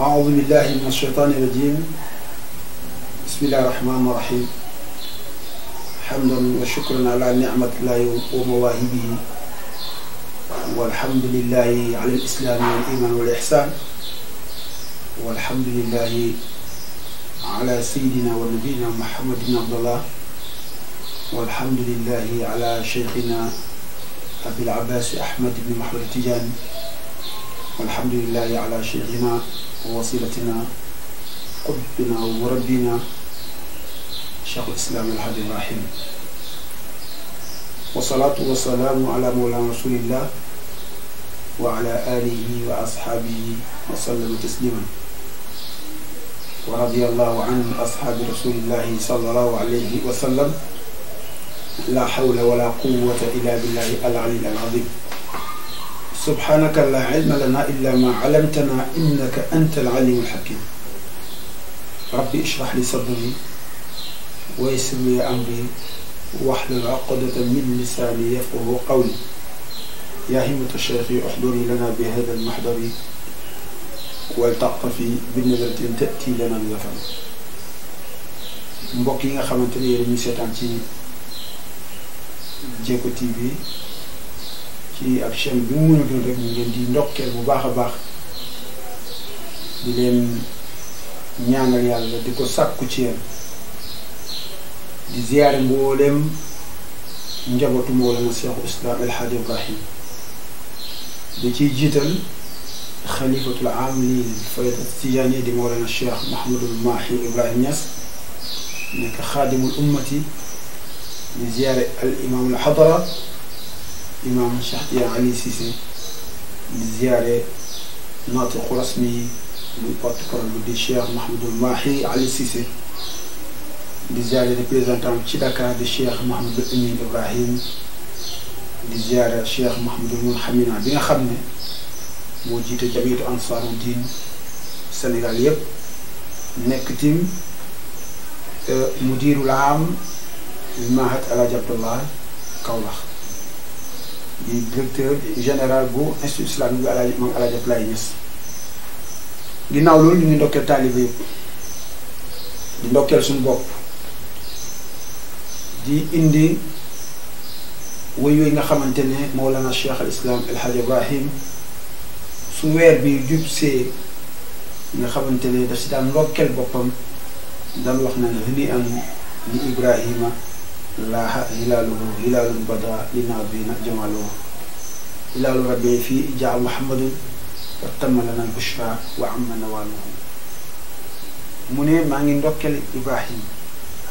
أعوذ بالله من الشيطان الرجيم. بسم الله الرحمن الرحيم. حمدا وشكرا على نعمة الله ومواهبه، والحمد لله على الإسلام والإيمان والإحسان، والحمد لله على سيدنا ونبينا محمد بن عبد الله، والحمد لله على شيخنا أبي العباس أحمد بن محمد التجاني، والحمد لله على شيخنا ووصيلتنا قطبنا ومربينا شيخ الإسلام الحاج إبراهيم، والصلاة والسلام على مولانا رسول الله وعلى آله وأصحابه وسلم تسليما. ورضي الله عن أصحاب رسول الله صلى الله عليه وسلم. لا حول ولا قوة إلا بالله العلي العظيم. سبحانك لا علم لنا إلا ما علمتنا إنك أنت العليم الحكيم. ربي اشرح لي صدري ويسر لي أمري واحلل عقدة من لساني يفقهوا قولي. يا همة الشيخ احضري لنا بهذا المحضر والتعطفي بالنظرة تأتي لنا بظفر. mbokk yi nga xamante ne yéen ñu seetaan ci Jeko TV ci ab chaîne bi mu mën a doon rek ñu leen di ndokkeel bu baax a baax di leen ñaanal yàlla di ko sàkku ci yéen di ziyaare mbooleem njabootu Mawlana Cheikhul Islam El Hadj Ibrahim di ciy jiital xalifatul aam li fayda tijaani di Mawlana Cheikh Mahamadul Mahi Ibrahim Niass nekk xaadimul ummati di ziyaare al imaam al xadara imaam Cheikh Tidiane Ali Cissé di ziyaare naatiqu rasmi muy porte-parole bi di Cheikh Mahamadul Mahi Ali Cissé di ziyaare représentant ci Dakar di Cheikh Mahamadul Amin Ibrahim di ziyaare Cheikh Mahamadul Munhamina bi nga xam ne moo jiite jamiitu ansaaru diin Sénégal yépp nekk tim mudirul aam Mahad El Hadj Abdallah Kaolack di directeur général bu institut islamique bi moom El Hadj Abdoulaye Niass. ginnaaw loolu ñu ngi ndokkeel taalibe yëpp di ndokkeel suñu bopp di indi woy yooyu nga xamante ne Mawlana Cheikh al Islam El Hadj Ibrahim su weer bi jub see nga xamante ne daf si daan ndokkeel boppam daan wax na ne hëni an li Ibrahima laaha hilaaluhu hilaalun bada li naabina jamaaluhu hilaalu rabbi fii jaa Muhammadun wa tamma lana al-bushra wa amma nawaaluhu. mu ne maa ngi ndokkeel Ibrahima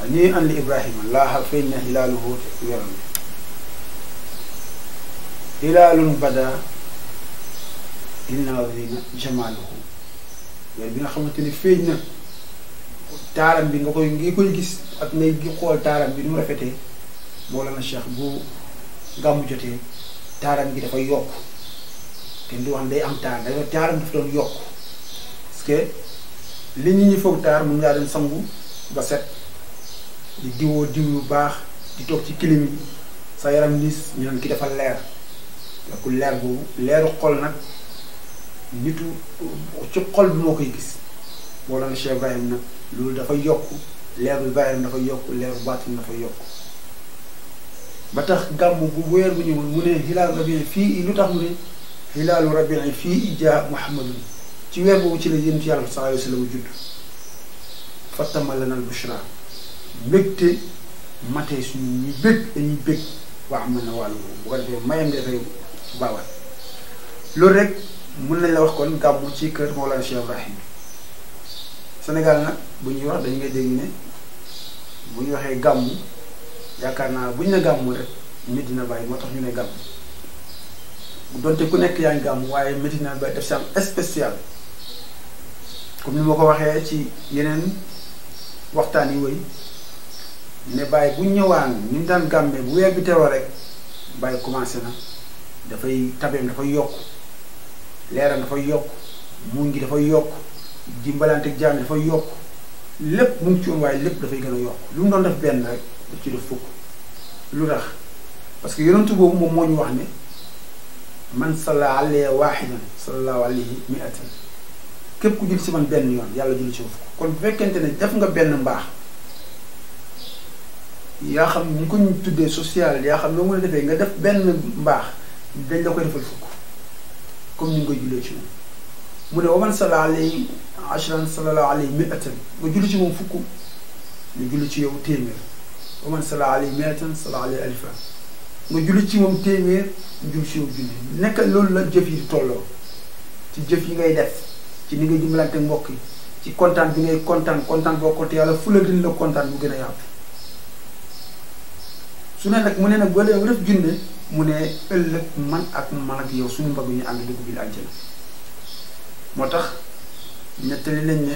hëni an li Ibrahima laaha feeñ na hilaaluhu weeram hilaalun bada li naabina jamaaluhu weer bi nga xamante ne feeñ na taaram bi nga koy gis ak ngay xool taaram bi ni mu rafetee. Mawlana Cheikh bu gàmmu jotee taaram gi dafay yokk kenn du wax day am taar dafa taaram dafa doon yokk parce que li ñu foog taar mun ngaa dem sangu ba set di diwoo diw yu baax di toog ci kilim yi sa yaram nis ñu naan ki dafa leer ku leer boobu leeru xol nag nitu ci xol bi moo koy gis. Mawlana Cheikh Ibrahim nag loolu dafa yokk leeru Ibrahim dafa yokk leeru baatin dafa yokk ba tax gàmm bu weer bu ñëwoon mu ne hilaalu rabii fii lu tax mu ne hilaalu rabii fii jaa Muhammadun ci weer boobu ci la yonent Yàlla sallallahu alayhi wa sallam judd fatama lana al bushra mbégte matee suñu ñu bég dañuy bég waa am na wàllu bu ko defee mayam nga dafay baawal loolu rek mën nañ la wax kon gàmm ci kër Mawlana Cheikh Ibrahim. Sénégal nag bu ñuy wax dañu ngay dégg ne bu ñu waxee gàmmu yaakaar naa bu ñu ne gàmmu rek Medina Baye moo tax ñu ne gàmmu donte ku nekk yaa ngi gàmmu waaye Medina Baye def si am spécial comme ni ma ko waxee ci yeneen waxtaan yi wëy ne Baye bu ñëwaan ni mu daan gàmmee bu weer bi teewoo rek Baye commencé na dafay tabeem dafay yokk leeram dafay yokk muñ gi dafay yokk dimbalante jaam dafay yokk lépp mu ngi ci woon waaye lépp dafay gën a yokk lu mu doon def benn rek daf ci def fukk. lu tax parce que yonentu boobu moom moo ñu wax ne man salla alayhi waahidan sallallahu alayhi mi'atan képp ku julli ci man benn yoon yàlla julli ci fukk. kon bu fekkente ne def nga benn mbaax yaa xam ñu ko ñu tuddee social yaa xam noo mën a defee nga def benn mbaax dañ la koy defal fukk comme ni nga koy jullee ci moom mu ne wa man salla alayhi ashran sallallahu alayhi mi'atan nga julli ci moom fukk nga julli ci yow téeméer wa man salla alayhi mi'atan salla alayhi alfa nga julli ci moom téeméer nga julli ci yow junni nekk loolu la jëf yi di tolloo ci jëf yi ngay def ci ni ngay dimbalante mbokk yi ci kontaan bi ngay kontaan boo ko te yàlla fula gën la kontaan bu gën a yaatu su ne nag mu ne nag boo dee def junne mu ne ëllëg man ak yow suñu mbagg ñu ànd dugg biir àjjana moo tax nettali lañ ne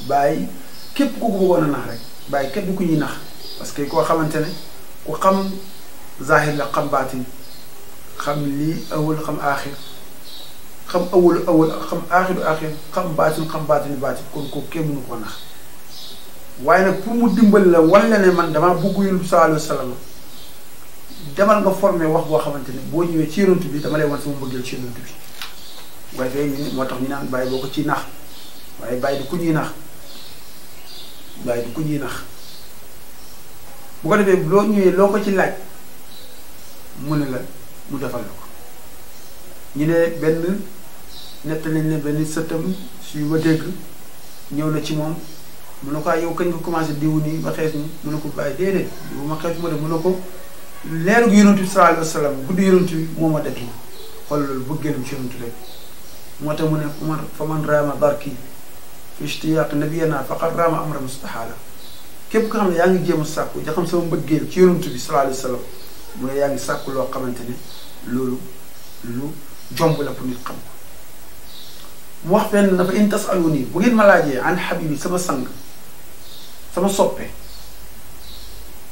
bàyyi képp ku ko bëggoon a nax rek bàyyi képp du ko ñuy nax parce que koo xamante ne ku xam zahir la xam baatin xam lii awal xam aaxir xam awal xam aaxiru xam baatin kon ko kenn mënu ko nax waaye nag pour mu dimbali la wala ne man damaa bëgg Yonent bi sallallahu alayhi wa sallam demal nga formé wax boo xamante ne boo ñëwee ci Yonent bi dama lay wan sama mbëggeel ci Yonent bi waaye tey moo tax ñu naan bàyyi boo ko ciy nax waaye bàyyi du ku ñuy nax bu ko defee loo ñëwee loo ko ci laaj mu ne la mu defal la ko ñu ne benn nett nañ ne benn sëtam suy ma dégg ñëw na ci moom mu ne ko yow kañ nga commencé diwu nii ba xees ni mu ne ko bàyyi déedéet bu ma xees ma def mu ne ko leeru gi Yonent bi sallallahu alayhi wa sallam guddi Yonent bi moo ma def xool loolu bëggeelam ci Yonent rek moo tax mu ne fa man raama barki fi ishtiyaq nabiyana faqad raama amra mustahala képp ko xam ne yaa ngi jéem a sàkku ja xam sama mbëggeel ci Yonent bi sallallahu alayhi wa sallam mu ne yaa ngi sàkku loo xamante ne loolu lu jomb la pour nit xam ko mu wax fenn dafa in tasaluni bu ngeen ma laajee an habibi sama sang sama soppe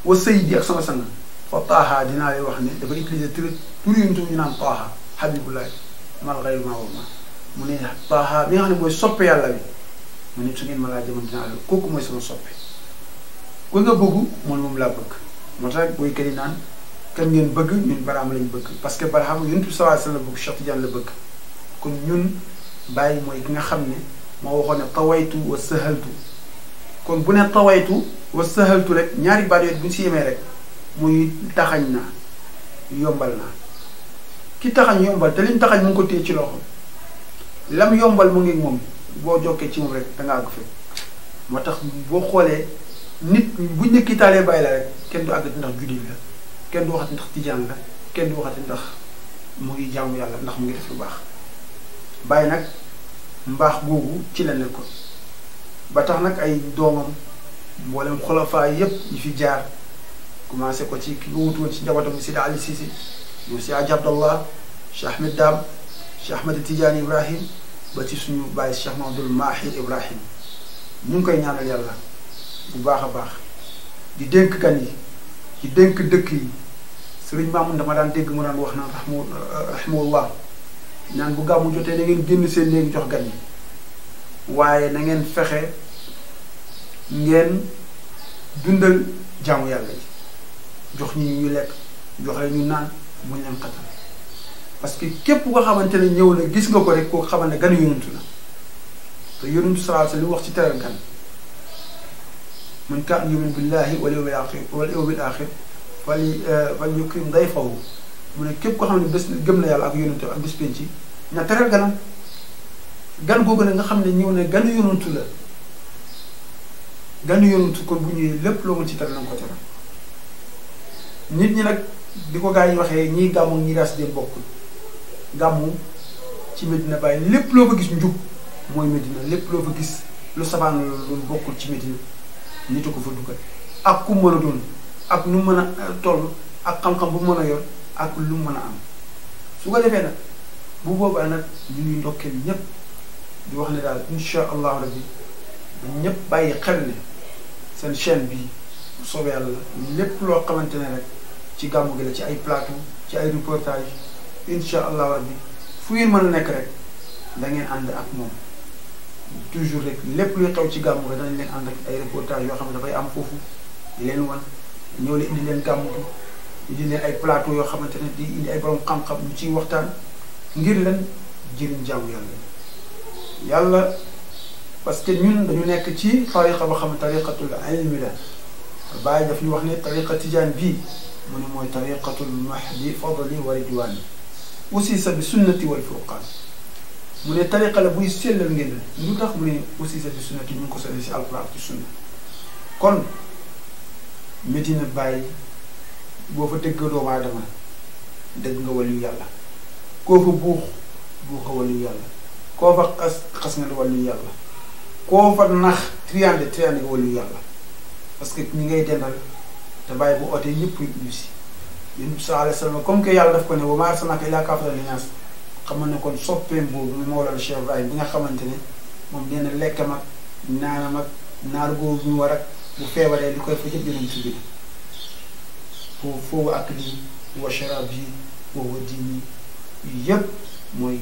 wa sayyidi ak sama sang fa taaha dinaa lay wax ne dafa utiliser tur Yonent bi ñu naan taaha habibullah mal ghayru ma wama mu ne taaha bi nga xam ne mooy soppe yàlla bi mu ne su ngeen ma laajee man dinaa la kooku mooy sama soppe ku nga bëggu moom laa bëgg moo tax booy kër yi naan kan ngeen bëgg ñun Barhama lañ bëgg parce que Barhama Yonent bi sallallahu alayhi wa sallam bëgg Cheikh Tidiane la bëgg kon ñun bàyyi mooy ki nga xam ne moo waxoon ne tawaytu wa sahaltu kon bu ne tawaytu wa sahaltu rek ñaari baat yooyu bu ñu si yemee rek muy taxañ naa yombal naa ki taxañ yombal te liñ taxañ mu ngi ko téye ci loxo lam yombal mu ngi moom boo jokkee ci moom rek da ngaa àgg fekk moo tax boo xoolee nit buñ ne kii taalee bàyyi la rek kenn du àggati ndax jullit la kenn du waxati ndax tijaan la kenn du waxati ndax mu ngi jaamu yàlla ndax mu ngi def lu baax bàyyi nag mbaax googu ci la nekkoon ba tax nag ay doomam mboolem xolofaa yépp yi fi jaar commencé ko ci ki ko wutu woon ci njabootam Sidi Ali Cissé ñoom si Hadj Abdallah Cheikh Ahmed Dame Cheikh Ahmed Tidiane Ibrahim ba ci suñu bàyyi Cheikh Mahamadul Mahi Ibrahim ñu ngi koy ñaanal yàlla bu baax a baax di dénk gan yi di dénk dëkk yi sëriñ Mamoun dama daan dégg mu daan wax naan rahimahullah naan bu gàmmu jotee da ngeen génn seen léegi jox gan yi waaye na ngeen fexe ngeen dundal jaamu yàlla ji jox ñi ñu lekk jox leen ñu naan buñ leen xatal parce que képp koo xamante ne ñëw na gis nga ko rek koo xamante ne gan yonantu la te yonantu sallallahu alayhi wa sallam li wax ci teral gan man kaana yu'minu billahi wal yawmil aaxir fal yukrim dayfahu mu ne képp koo xam ne bés gëm na yàlla ak yonantu ak bés penc na teral ganam gan googu nag nga xam ne ñëw ne ganu yonantu la ganu yonantu kon bu ñëwee lépp loo mën ci teral na nga ko teral nit ñi nag di ko gaa yi waxee ñii gàmmu ñii gas dem bokkul gàmmu ci Medina Baye lépp loo fa gis njub mooy Medina lépp loo fa gis lu sabaan la loolu bokkul ci Medina nitu ko fa dugal ak ku mën a doon ak nu mën a toll ak xam-xam bu mën a yor ak lu mën a am su ko defee nag bu boobaa nag ñu ngi ndokkeel ñépp di wax ne daal insha allahu rabbi ñépp bàyyi xel ne seen chaîne bi soobee yàlla lépp loo xamante ne rek ci gàmmu gi la ci ay plateau ci ay reportage insha allahu rabbi fu ngeen mën a nekk rek da ngeen ànd ak moom toujours rek lépp luy xew ci gàmmu gi danañ leen ànd ak ay reportage yoo xam ne dafay am foofu di leen wan ñëw leen indi leen gàmmu gi indi leen ay plateau yoo xamante ne di indi ay borom xam-xam ñu ciy waxtaan ngir leen jëriñ jaamu yàlla yàlla parce que ñun dañu nekk ci tariqa boo xam ne tariqatul ilmi la bàyyi daf ñu wax ne tariqa tijaan bii mu ne mooy tariqatul mahdi fadli wa ridwaan aussi sa bi sunnati wal furqaan mu ne tariqa la buy sellal ngeen lu tax mu ne aussi sa bi sunnati ñu ngi ko sori si alquran ci sunna kon Medina Baye boo fa dëgg doomu aadama dëgg nga waliyu yàlla koo fa buux nga waliyu yàlla koo fa xas nga waliyu yàlla koo fa nax triande nga waliyu yàlla parce que ñi ngay dendal te Baye bu ootee ñëpp ñu si yéen sallallahu alayhi wa sallam comme que yàlla daf ko ne wa maa arsalnaaka illaa kaafatan linnaas xamal ne kon soppeem boobu mu Mawlana Cheikh Ibrahim bi nga xamante ne moom nee na lekkam ak naanam ak naar boobu ñu war ak bu feebaree li koy fa yëpp dinañ ci biir foofu ak lii wa sharabi wa diini yëpp mooy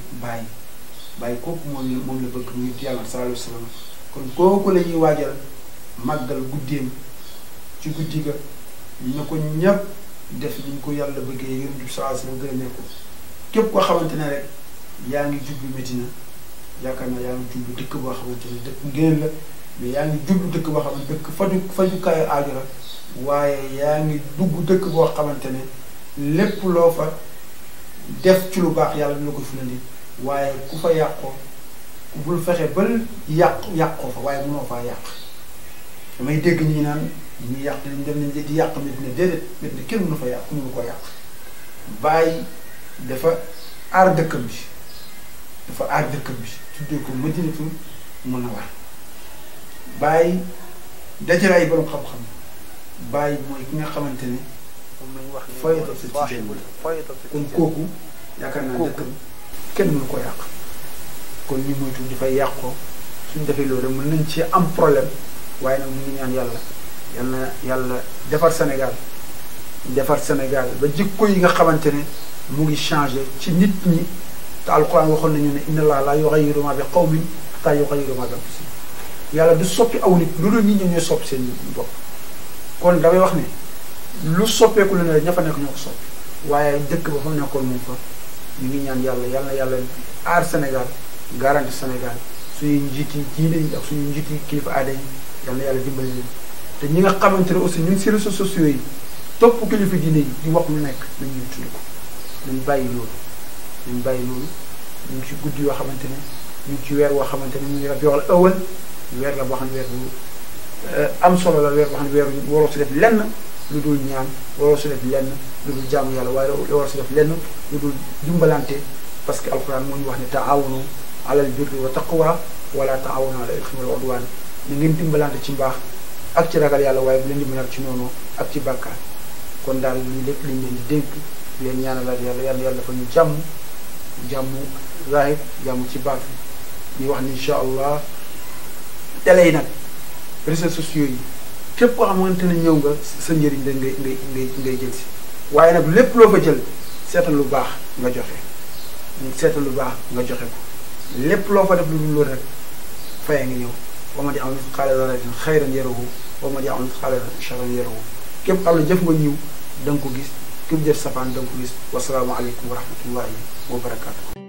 Baye kooku moom la bëgg muy yàlla sallallahu alayhi wa sallam kon kooku la ñuy waajal màggal guddeem ci guddi ga na ko ñëpp def ni ñu ko yàlla bëggee yonent bi sallallahu alayhi wa sallam gën a nekko képp koo xamante ne rek yaa ngi jublu Medina yaakaar naa yaa ngi jublu dëkk boo xamante ne dëkk ngeen la mais yaa ngi jublu dëkk boo xamante dëkk fajukaayu aajo la waaye yaa ngi dugg dëkk boo xamante ne lépp loo fa def ci lu baax yàlla dina ko fulandi waaye ku fa yàqoo ku bul fexe ba yàqoo fa waaye mënoo faa yàq damay dégg ñi naan ñu yàq dañ dem nañ di yàq Medina déedéet Medina kenn mënu fa yàq mënu ko yàq Baye dafa aar dëkkam bi tuddee ko Madinatul Munawwara Baye dajale ay borom xam-xam Baye mooy ki nga xamante ne moom lañu wax fayatal sa ci kon kooku yaakaar naa dëkkam kenn mënu ko yàq kon ñu moytu di fay yàqoo suñ defee loolu rek mën nañ ci am problème waaye nag mu ngi ñaan yàlla defar Sénégal ba jikko yi nga xamante ne mu ngi changé ci nit ñi te alquran waxoon nañu ne inna allaha laa yughayyiru ma bi qawmin hattaa yughayyiru ma bi anfusihim yàlla du soppi aw nit lu dul nit ñi ñooy soppi seen bopp kon damay wax ne lu soppeeku lu ne rek ña fa nekk ñoo ko soppi waaye dëkk ba fa nekkoon moom fa ñu ngi ñaan yàlla aar Sénégal garanti Sénégal suñuy njiiti diine yi ak suñuy njiiti kilifa aada yi yàlla dimbali leen te ñi nga xamante ne aussi ñu ngi si réseaux sociaux yi topp kilifa diine yi di wax lu nekk nañ ñuy tudd ko nañ bàyyi loolu ñu ngi ci guddi yoo xamante ne ñu ngi ci weer woo xamante ne mu ngi Rabiul Awwal weer la boo xam ne weer bu am solo la weer boo xam ne weer waroo si def lenn lu dul ñaan waroo si def lenn lu dul jaamu yàlla waaye waroo si def lenn lu dul dimbalante parce que alquran moo ñu wax ne taawunu alal birri wa taqwa wala taawunu alal ismi wal udwan na ngeen dimbalante ci mbaax ak ci ragal yàlla waaye bu leen dimbalante ci noonu ak ci bàkkaar kon daal lii lépp liñ leen di dénk leen ñaanalaat yàlla dafa ñu jàmm zahir jàmm ci baat yi wax ni incha allah télé yi nag réseaux sociaux yi képp koo xamante ne ñëw nga sa njëriñ da ngay jël si waaye nag lépp loo fa jël seetal lu baax nga joxe ko lépp loo fa def lu dul loolu rek faya ngi ñëw wa man ya'mal mithqaala dharratin xayran yarahu wa man ya'mal mithqaala dharratin sharran yarahu képp xam ne jëf nga ñëw da nga ko gis képp jëf safaan da nga ko gis wasalaamu aleykum wa rahmatullahi wa barakaatu.